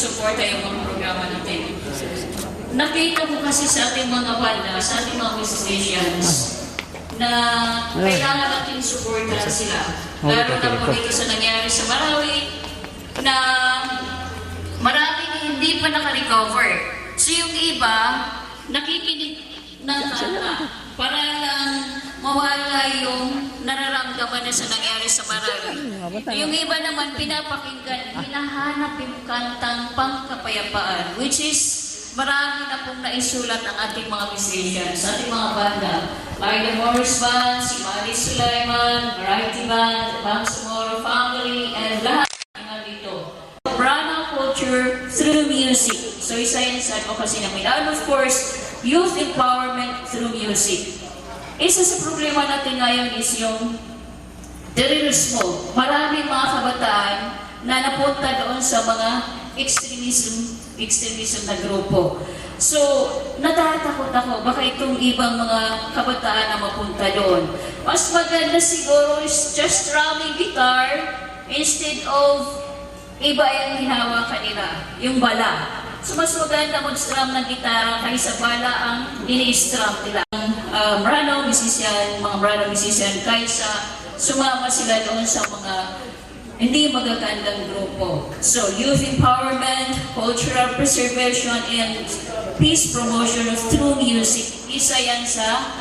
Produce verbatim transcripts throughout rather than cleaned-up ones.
suporta yung mga programa natin. Nakita ko kasi sa ating mga banda, sa ating mga musicians, na kailangan natin suportahan sila. Lalo na po dito sa nangyari sa Marawi, na maraming hindi pa nakarecover. So yung iba, nakikinig ng kanta para lang mawala yung nararamdaman na sa nangyari sa Marawi. Yung iba naman, pinapakinggan, hinahanap yung kantang pangkapayapaan, which is marami na pong naisulat ang ating mga musicians, ating mga banda, like the Morris Band, si Mari Sulaiman, Variety Band, Bangsamoro Family, and lahat nga dito. Maranao culture through music. So, isa yan sa advocacy namin. And of course, youth empowerment through music. Isa sa problema natin ngayon is yung terorismo. Maraming mga kabataan na napunta doon sa mga extremism, extremism na grupo. So, natatakot ako, baka itong ibang mga kabataan na mapunta doon. Mas maganda siguro is just strumming guitar instead of iba yung hinahawakan nila, yung bala. So, mas maganda mag-strum ng gitara kaysa bala ang ini-strum nila. Ang, ah, Maranao musician, mga Maranao musician, kaysa sumama sila doon sa mga hindi magagandang grupo. So, youth empowerment, cultural preservation, and peace promotion through music. Isa yan sa,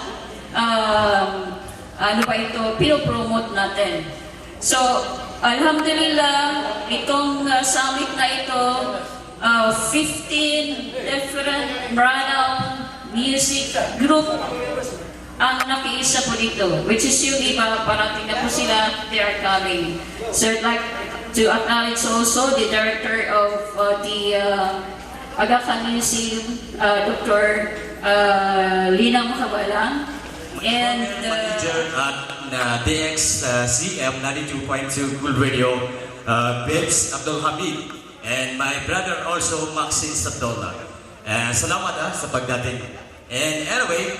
um, ano ba ito, pinopromote natin. So, alhamdulillah, itong, uh, summit na ito, uh, fifteen different Maranao music group ang nakiisa po dito, which is yung iba, parating na po sila, they are coming. So, I'd like to acknowledge also the director of, uh, the, uh, Aga Khan Museum, uh, Doctor, uh, Lina Macabalang, and, uh, manager at, uh, D X, uh, C M ninety-two point two Cool Radio, uh, Babes Abdul Hamid, and my brother also, Maxine Sabdullah. Uh, salamat, ah, sa pagdating. And anyway,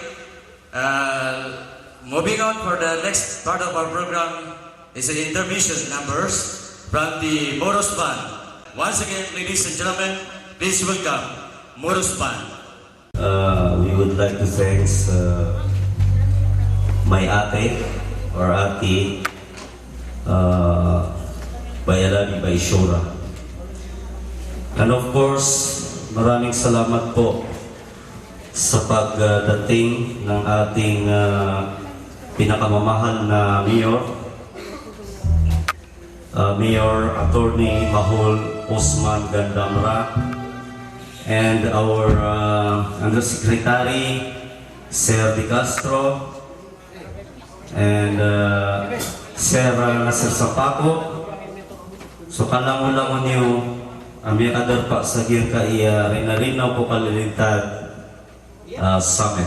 uh, moving on for the next part of our program is the intermission numbers from the Moros Band. Once again, ladies and gentlemen, please welcome Moros Band. Uh, we would like to thanks, uh, my ate or ati, uh, Bayalabi Baishura. And of course, maraming salamat po sa pagdating ng ating, uh, pinakamamahal na mayor, uh, Mayor Attorney Mahol Osman Gandamra, and our, uh, Undersecretary, Sir De Castro, and, uh, Sir, uh, Nasir Sapaco. So, kalangolangon iyo a miyakadarpa sa giyangkaya, uh, Rinarinaw ko Kalilintad, ah, Summit.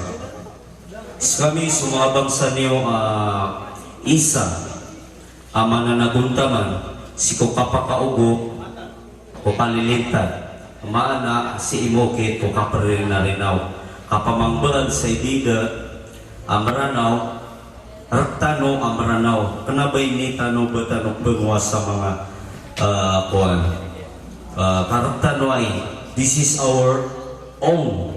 Skami so manga bangsa niyo, ah, isa a mananagontaman sii ko kapakaogop ko kalilintad, maana sii mokit ko kapririnarinaw, kapamangbaal sa idida a Mranaw, rktano a Mranaw, kna ba ini tano ba tano kbngwa sa manga, ah, kowan, ah, karktano ai, this is our own.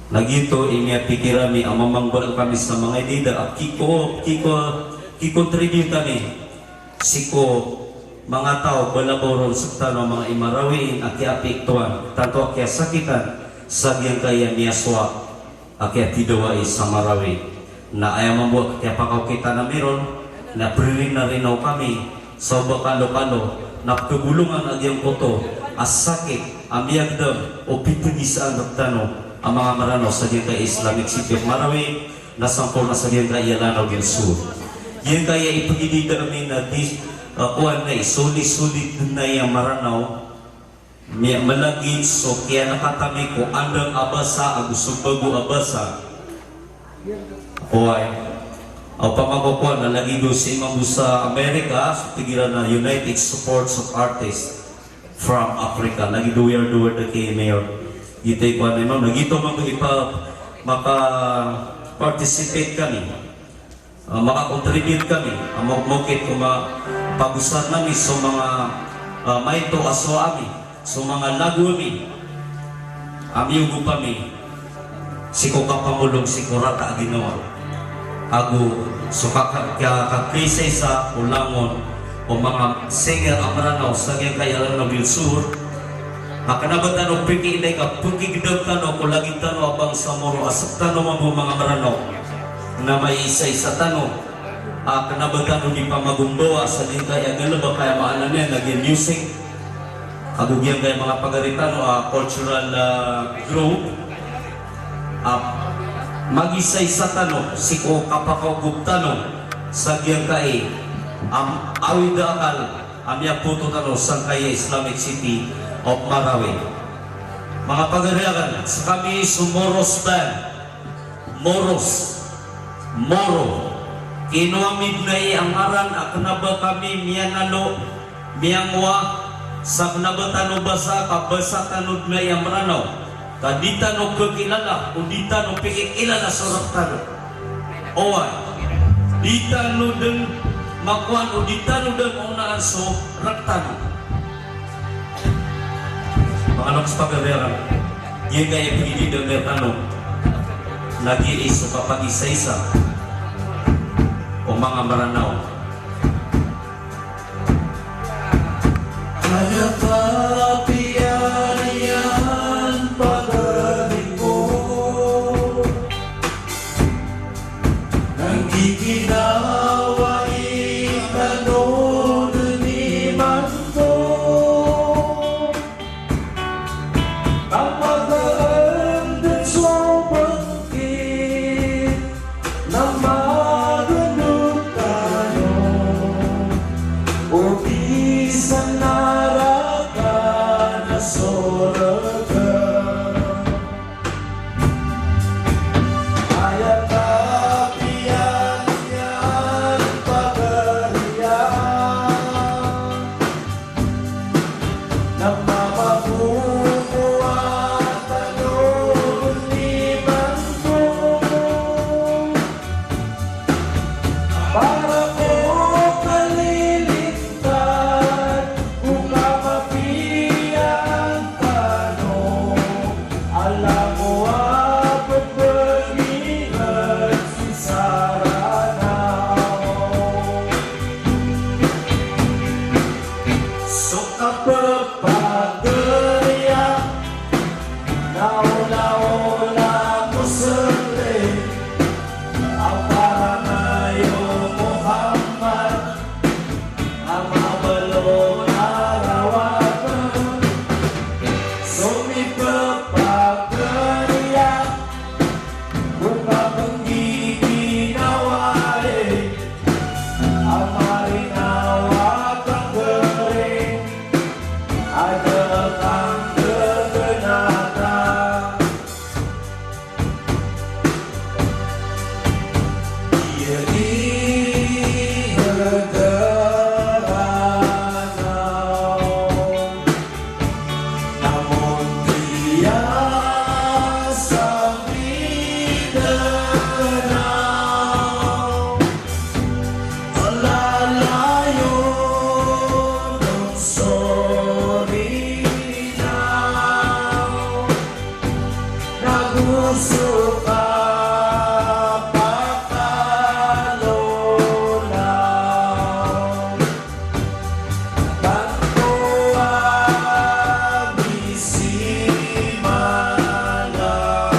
Na giyoto i miyapikir ami a mamangbaal kami sa manga idida a kiko, kiko, kikontribute ami sii ko manga taw a balabaw ron sktano a manga i Marawi a kiyaapiktowan, tanto a kiyasakitan sa giyangkaya miyasowa a kiyatidawai sa Marawi. Na aya mambo a kiyapakaokitan ami ron na pririnarinaw kami sa o ba kalokalo na pkhabolongan a giyangkoto a sakit a miyagdam o pitgisaan rktano a manga Mranaw sa giyangkaya Islamic City of Marawi, na samporna sa giyangkaya Lanao del Sur. Giyangkaya ipagidida ami na di, ah, kowan na isolisoli dn aya Mranaw, miya malagid so kiyanakatami ko andang a basa ago so bago a basa. Oway. Opama ko kowan na lagid o sii mambo sa Amerika, so tig iran na United Supports of Artists from Africa. Lagid o we are the world, okay, Mayor. Giyoto i kowan, Imam, na giyoto mambo ipa-, maka-participate kami. Ah, maka-contribute kami, ah, mo-, mokit ko ma-, pagosarn ami so manga, Ah, maito a so ami, so manga lago ami, a miyogop ami sii ko kapamolog sii ko rata a ginawa. Ago so kaka-, ka-, kakiisaisa o langon o manga singer a Mranaw sa giyangkai a Lanao del Sur, a kna ba tano pkiilay ka pkigdam tano ko lagid tano a bangsa Moro a sktano mambo manga Mranaw na maiisaisa tano. A kna ba tano di pamagombawa sa giyangkai a galbk a aya maana niyan na giya music. Ago giyangkai a manga pagari tano a cultural, ah, group. A magisaisa tano sii ko kapakaogop tano sa giyangkai a awid a akal a miyapoto tano sangkai a Islamic City of Marawi. Manga pagari akn, skami so Moros Band. Moros. Moro. Kinowa mi dn aya a ngaran a kna ba kami miyanalo, miyangowa, sa kna ba tano basa, ka basa tano dn aya a Mranaw. Ka di tano kkilala, o di tano pikikilala so rk tano. Oway. Di tano dn makowan, o di tano dn maonaan so rk tano. Manga loks pagari akn, giyangkai a pagididam iyan rkano na giya i so kapagisaisa o manga Mranaw. Aya kapiya niyan pagari ko, na gii kinawa i tano dn imanto. Ka pagari dn so bangkit na magendod tano, o di sa naraka na sorga. Aya kapiya niyan pagari iyan na mamagogowa tano dn imanto. Para ko kalilintad ko kamapiyaan tano, a langowan a pphangingd sii sa Ranaw. So kapphagariya na olaola ko sndn a parangayo Muhammad a mabaloy a rawatan. So mipphagariya ko kapnggiginawa i a marinaw a pagari a da kanggegenata. Iya di hada Ranaw. Namon kiya sa Mindanao, lalayon on so Rinaw, na go so kapakalonaw. Tanto a misimangaw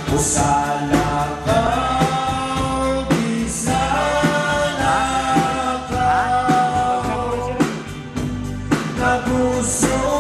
o salakaw di salakaw, na go so